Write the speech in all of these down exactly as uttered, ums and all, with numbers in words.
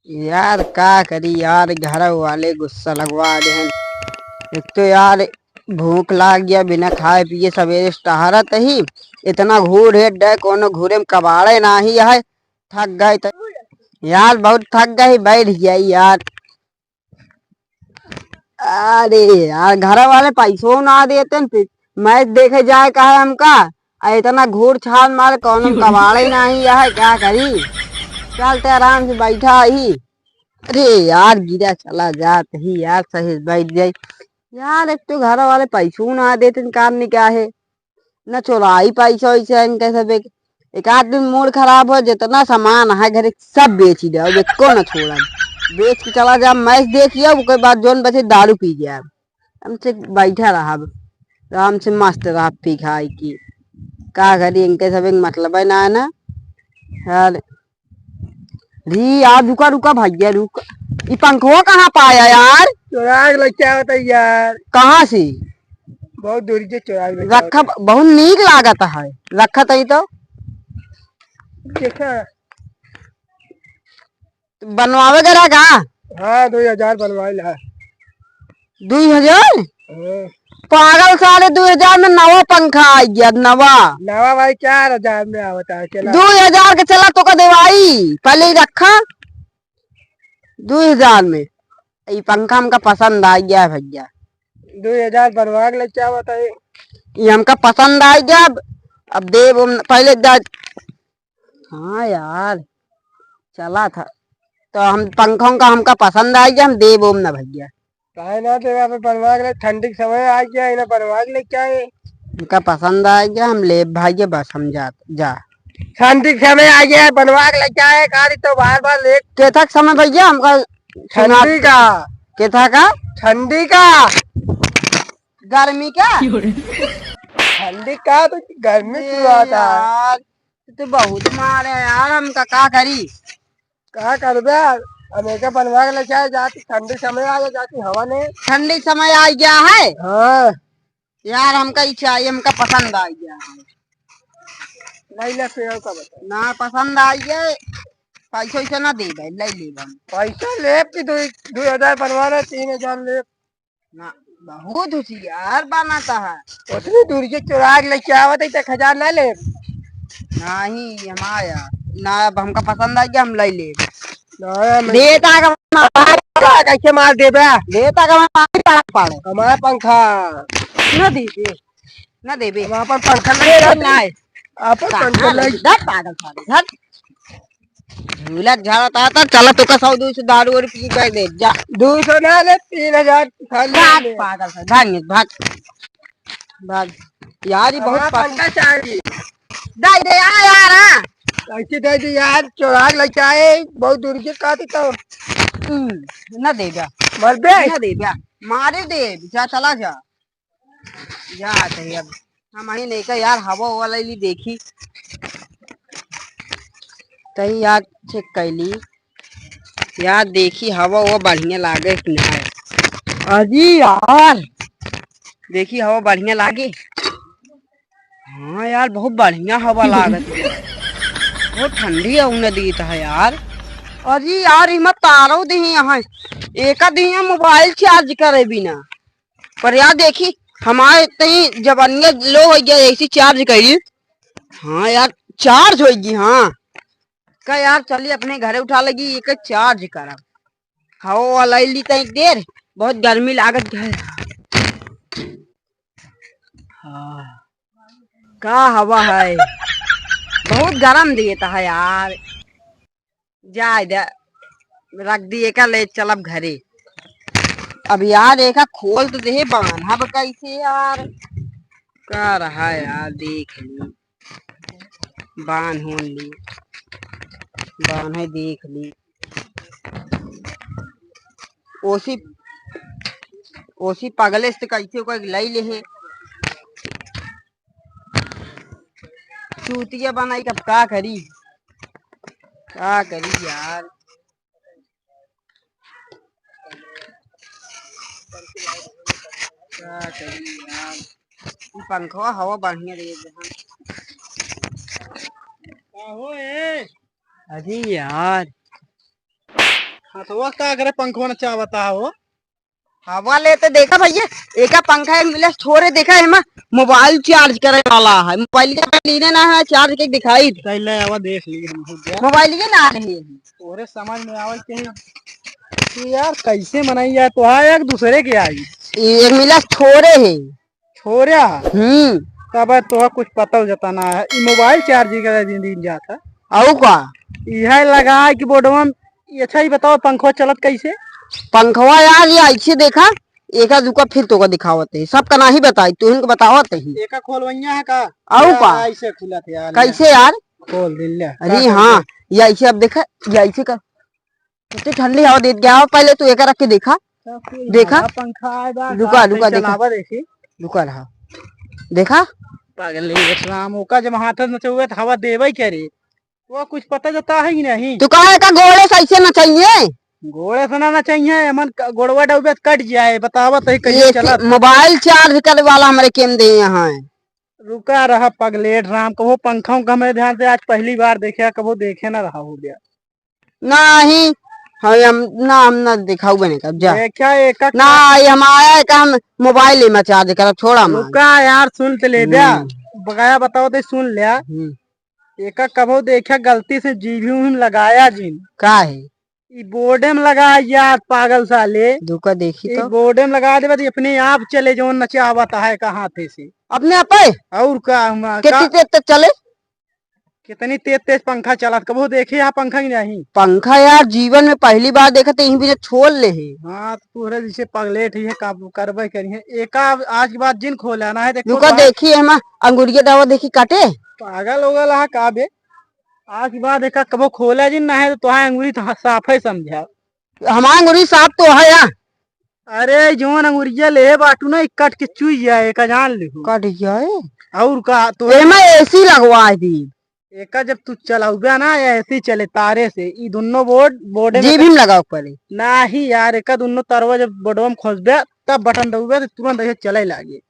यार का करी यार, घर वाले गुस्सा लगवा देहन। एक तो यार भूख लाग गया, बिना खाए पिए सवेरे से टहरत ही, इतना घूर हेड है, कोनो घूरे में कबाड़े नाही है। थक गए त यार, बहुत थक गए, बैठ गया यार। अरे यार, घर वाले पैसो ना देते न, फिर मैच देखे जाए का है हमका, आ इतना घूर छाल मार, कौनो कबाड़े नाही है, क्या करी? चलते आराम से बैठा ही। अरे यार, गिरा चला जात ही यार, सही से बैठ जाई यार। एक तो घर वाले पैसो ना देते न, कारण क्या है, न चोराई पैसा वैसा इनके सब। एक, एक आध दिन मूड खराब हो, जितना सामान है घर सब बेच ही दे, अब एको न छोड़ा, बेच के चला जा, मैच देखिए, ओकर बाद जोन बचे दारू पी जाए। हमसे बैठा रहब, आराम से मस्त रहब पी खाई की। का करी, इनके सब एक मतलब है ना, है ना यार। जी यार, रुका रुका भैया, रुका। ई पंखवा कहाँ पाया यार? चोरा के लेके आवत है यार। कहाँ से? बहुत दूर से चोरा के लेके आवत रखा, है। बहुत नीक लागत है, रखत है तो। देखा। बनवावे के रहा का? हाँ, दो हजार बनवाइल है। दुई हजार? हाँ। पागल साले, दुई हजार में नवा पंखा आ गया, नवा। नवा भाई चार हजार में आवता है, चला। दुई हजार के चला तो का देवाई, पहले ही रखा। दुई हजार में ई पंखा हमका पसंद आ गया है भैया। दुई हजार बनवा के लेके आवत है। ये हमका पसंद आ गया, अब, अब देब हम पहले जा। हाँ यार, चला था तो हम पंखों का हमका पसंद आ गया, हम देब ओम ना भैया। काहे ना देबा, अबे बनवा के ले, ठंडी के समय आ गया है ना, बनवा के लेके आए। हमका पसंद आ गया, हम लेब भैया, बस हम जा, जा। ठंडी के समय आ गया है, बनवा के लेके आए, गाड़ी तो बार बार ले। केथा के समय भैया हमका सुना। ठंडी का। केथा का? ठंडी का। गर्मी का? ठंडी का तो गर्मी ए क्यों आता है? यार, तू बहुत मारे यार, हमका का करी? का करबे? हम एके बनवा के लेके आए, जाती ठंडी समय आ गया, जाती हवा ने। ठंडी समय आ गया है? हाँ। यार, हमका ई चाहिए, हमका पसंद आ गया है। नहीं ले, फिर और का बता? ना, पसंद आ गया, पैसा वैसा ना देबे, ले लेब हम। पैसा लेब कि दो, दो हजार बनवा ले, तीन हजार लेब। ना, बहुत होशियार बनाता है। उतनी दूर के चोरा के लेके आवत है, एक हजार ना ले। नहीं, हमारा ना, अब हमका पसंद आ गया, हम ले ले। ना, मैं देता का मार, कैसे मार देबे? देता का मार, पाड़ पाड़े। हमारा पंखा। ना देबे, ना देबे। हम अपन पंखा ले ले, जाते। ना है। अपन कहाँ पंखा ले ले? धत पागल साले, धत। झूलत झालत आता, चला तोका सौ दो सौ दारू और पी के दे, जा। दो सौ ना ले, तीन हजार खा ले भाग, ले। पागल है, भाग, भाग, भाग। यार, ये बहुत हमारा पा- पंखा चाहिए। दे दे यार, यार, हाँ। कैसे दे दे यार, चोरा के लेके आए, बहुत दूर के कहते तो। हम्म, ना दे जा। मर बे। ना दे जा, मारे दे, जा, चला जा। जात है अब। हम आई नहीं का यार, हवा वाला ली देखी। तई यार चेक कैली। यार देखी हवा वो बढ़िया लागे कि ना। अजी यार। देखी हवा बढ़िया लागे। हाँ यार, बहुत बढ़िया हवा लागत है। बहुत ठंडी हवा न देत है यार। अजी यार, इमा तारो दिही यहाँ। एका दिही मोबाइल चार्ज करे बिना। पर यार देखी, हमारे इतनी जवानिया लो हो गया, ऐसी चार्ज करी। हाँ यार, चार्ज होगी। हाँ का यार, चली अपने घरे उठा लगी, एक चार्ज करब। हवा वाला ली तई देर, बहुत गर्मी लागत है। हाँ, का हवा है, बहुत गरम देता है यार। जाए दे, रख दी एका, ले चलब घरे। अब यार एका खोल तो दे, बांधब कैसे यार? का रहा यार, देख ली, बांध होन ली, बांधे देख ली। ओसी, ओसी पगले से कैसे ओका लाई ले है। चूतिया बनाई, अब का करी, का करी यार, का करी यार। ई पंखवा हवा बढ़िया दे दे हम। का हो ए? अरे यार, हाँ, तो वह का करे, पंखवा नचावत है वो। हवा लेते देखा भैया, एका पंखा एक मिला छोरे देखा, एमा मोबाइल चार्ज करे वाला है। मोबाइल के लीने ना है, चार्ज के दिखाई दे। चल ले, आवा देख ली हम हो गया। मोबाइल के ना है। तोरे समझ में आवे के ही। तू यार कैसे मनाई यार, तो हाँ, एक दूसरे के आई। ये एक मिला छोरे है। छोरा? हम्म। तब तोहा कुछ पता हो जाता ना है। ई मोबाइल चार्जिंग करे दिन दिन जाता। आऊ का? यह लगा कि बोर्डवा में, अच्छा ही बताओ, पंखवा चलत कैसे? पंखवा यार, ये ऐसे देखा, एका दुका फिर तोका दिखावत है। सबका नाही बताई, तू इनको बतावत है। एका खोलवैया है का? आऊ का? ऐसे खुलत है यार। कैसे यार? खोल दे ले। अरे का हाँ, करते? ये ऐसे अब देखा, ये ऐसे का। इतनी ठंडी हवा देत गया हो, पहले तू एका रख के देखा। का कोई देखा? हवा पंखा आए बा, रुका, का रुका, से देखा। चलावा देखी। रुका रहा। देखा? पागल है, ये राम, ओका जब हाथ में नचौबे तो हवा देवे ही करे। वो कुछ पता जाता है कि नहीं? तू कहा एका गोड़े से ऐसे नचाइए? गोड़े से ना नचाइए, एमन क-, गोड़वा डूबे तो कट जाए। बतावा तो कैसे ये चला। मोबाइल चार्ज करे वाला हमरे केम दे यहाँ है। रुका रहा पगलेट राम, कबो पंखा उंखा हमरे ध्यान से आज पहली बार देखे, कबो देखे ना रहा हो गया। नाही, हम, हम ना, हम ना दिखाऊ बने कब जा। देखा, एक एक ना, ये हम आया है कि हम मोबाइल ही में चार्ज करब, छोड़ा मार। रुका यार, सुन तो ले द्या। हम्म। बकाया बताओ तो सुन लिया। हम्म। एका कबो देखा गलती से जीभी उभी में लगाया जिन। का है? ई बोर्डे में लगा यार, पागल साले। दुका देखी ई तो। बोर्डे में लगा देबा तो अपने आप चले, जौन नचावत है का हाथे से। अपने आप है? और का, हम, कितनी का देर तक चले? कितनी तेज तेज पंखा चलत, कबो देखे यहाँ पंखा की नहीं? पंखा यार जीवन में पहली बार देखे तो यहीं भी छोड़ ले है। हाँ, तो तोहरे जैसे पगलेट ही है, का करबे करी है। एका आज के बाद जिन खोला ना है, देखो दुका तो देखी है माँ, अंगुरिया दवा देखी काटे। पागल हो गया है का बे? आज के बाद एका कबो खोला जिन ना है तो तोहार अंगुरी तो साफ है समझा। हमार अंगुरी साफ तो है यार। अरे, जौन अंगुरिया लेहे बाटू ना, ई कट के चुई जाए, एका जान लिहू। कट जाए? और का, तो एमा एसी लगवा दी। एका जब तू चलाउबे ना, या एसी चले तारे से, ई दुनो बोर्ड, बोर्डे में जीभी में लगावे के पड़े। नाही यार, एका दुनो तरवा जब बोर्डवा में खोसबे, तब बटन दबबे, तो तुरंत ऐसे चले लागे।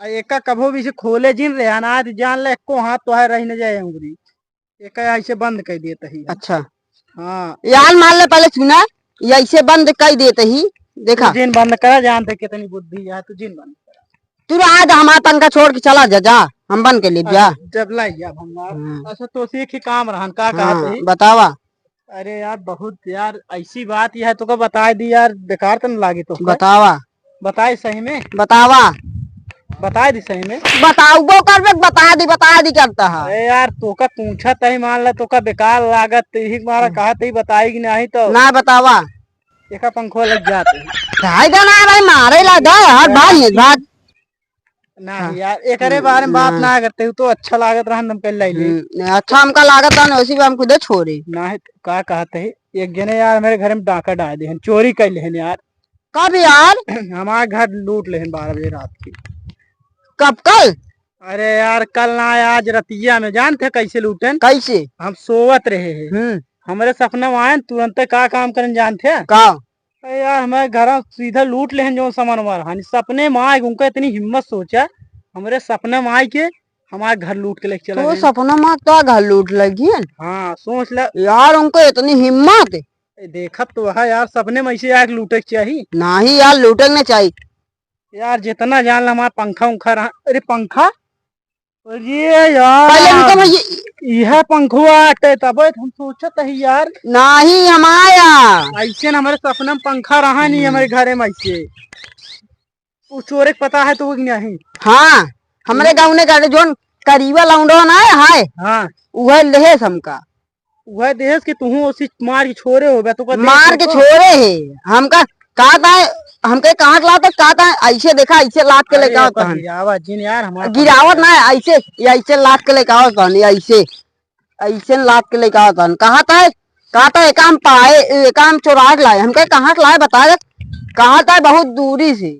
आ एका कभो भी से खोले जिन रे, अनाज जान ले, एको हाथ तोहार रह न जाए अंगुरी। एका ऐसे बंद कर देत ही। अच्छा। हाँ। यार मान ले पहले सुना, ये ऐसे बंद कर देत ही। देखा। तू जिन बंद करा, जानते कितनी बुद्धि है, तू जिन बंद करा। तू रहा जा, हमारा तनखा छोड़ के चला जा, जा, हम बंद कर ले जा। अरे, जब लाई जा भंगार। हाँ। अच्छा, तो सीख ही काम रहन, का हाँ, कहत ही? बतावा। अरे यार, बहुत यार, ऐसी बात यह है, तोका बताई दी यार, बेकार त न लागे तोका। बतावा। बताई सही में? बतावा। बताई दी सही में? बताउबो करबे, बता दी, बता दी करता है। अरे यार, तोका पूछा तही मान ला, तोका बेकार लागत, यही मारा हम्म। कहा तही बताई कि नहीं तो। ना बतावा। एका पंखवा लग जात है। भाई दा ना भाई, मारे ला दे, हर भाई, भाग। ना हाँ। यार, एकरे हम्म, बारे में बात हाँ। ना करते हो तो अच्छा लागत रहन, हम कल लाई ले। हम्म, अच्छा हमका लागत रहन, वैसे भी हम खुदे छोड़े। ना है तो का कहते हैं, एक जने यार मेरे घर में डाका डाल दे हैं, चोरी कर ले हैं यार। कब यार? हमारे घर लूट ले हैं बारह बजे रात की। कब, कल? अरे यार, कल ना, आज रतिया में जानते कैसे लूटन? कैसे? हम सोवत रहे हैं। हम्म। हमरे सपना में आयन, तुरंते का काम करन जानते? का? अरे यार, हमारे घर सीधा लूट लेहन जौन सामान हमारा। हाँ, सपने में आए, उनका इतनी हिम्मत सोचा, हमरे सपने में आए के हमारे घर लूट के लेके चला तो गए। सपना में तो घर लूट लगी है। हाँ, सोच ले। यार, उनको इतनी हिम्मत। ए, देखत तो है यार, सपने में ऐसे आके लूटे के चाहिए। नहीं यार, लूटे के नहीं चाहिए। यार, जितना जान ला हमारा पंखा उंखा रहा। अरे पंखा, अरे यार, पहले इनका भाई ये यह पंखुआ आटे तब हम सोचत ही यार। नाही हमारा। ऐसे न हमारे सपना में पंखा रहा नहीं हम्म। हमारे घरे में ऐसे। वो चोरे के पता है तो वो नहीं। हाँ, हमरे हम्म। गाँव ने गाड़े जोन करीबा लौंडो ना है। हाँ। वह लेहेस हमका। वह देश के तुहू ओसी मार के छोरे हो बे, तो का देश मार के को? छोरे है। हमका कहत है, हमके कहाँ के लात, कहत है, ऐसे देखा, ऐसे लात के अरे, लेके आवत ओका हन। गिरावा जिन यार, हमार गिरावत ना है, ऐसे, ये ऐसे लात के लेके आवत हन, ये ऐसे, ऐसे लात के लेके आवत हन। कहत है, कहत है, एका हम पाए, एका हम चोरा के लाए। हमके कहाँ के लाए, बता दे। कहत है, बहुत दूरी से।